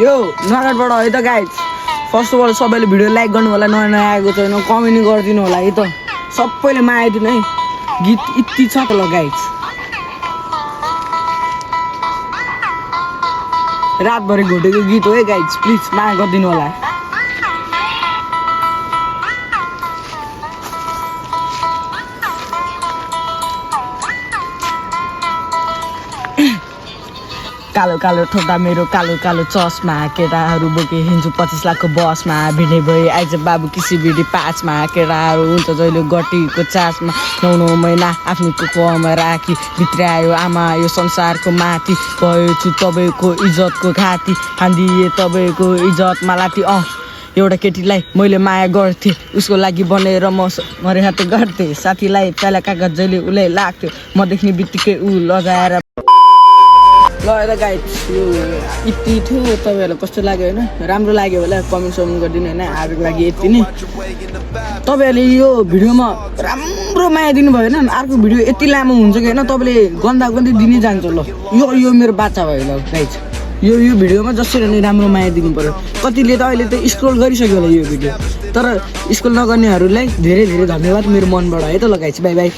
यो नगरबाट है त गाइज फर्स्ट अफ अल सबैले भिडियो लाइक गर्नु होला नयाँ नयाँ आएको छैन कमेन्ट गरिदिनु होला है त सबैले माया दिनु है गीत यति छ त ल गाइज रातभरि घोटेको गीत हो है गाइज प्लिज माया गरिदिनु होला कालो कालो ठोटा मेरो कालो कालो चस्मा केटाहरू बोके हिँड्छु 25 लाखको बसमा भिडे भए आइज बाबु किसी भिडी 5मा केटाहरू हुन्छ जहिले गटीको चासमा 9 महिना आफ्नो कुपमा राखी भित्र आयो आमा यो संसारको माथि भयो छु तपाईँको इज्जतको घाँटी हान्दिए तपाईँको इज्जतमा लाठी एउटा केटीलाई मैले माया गर्थेँ उसको लागि बनेर म मरे हात गर्थेँ साथीलाई पहिला कागज जहिले उसलाई लाग्थ्यो म देख्ने बित्तिकै ऊ लगाएर ल यता गाइड यो यति थियो तपाईँहरूलाई कस्तो लाग्यो होइन राम्रो लाग्यो होला कमेन्ट समेन्ट गरिदिनु होइन आजको लागि यति नै तपाईँहरूले यो भिडियोमा राम्रो माया दिनुभयो होइन अर्को भिडियो यति लामो हुन्छ कि होइन तपाईँले गन्दा गन्दी दिनै जान्छ ल यो मेरो बाचा भयो ल गाइड यो भिडियोमा जसरी नै राम्रो माया दिनु पर्यो कतिले त अहिले त स्क्रोल गरिसक्यो होला यो भिडियो तर स्क्रोल नगर्नेहरूलाई धेरै धेरै धन्यवाद मेरो मनबाट है त ल गाइड बाई बाई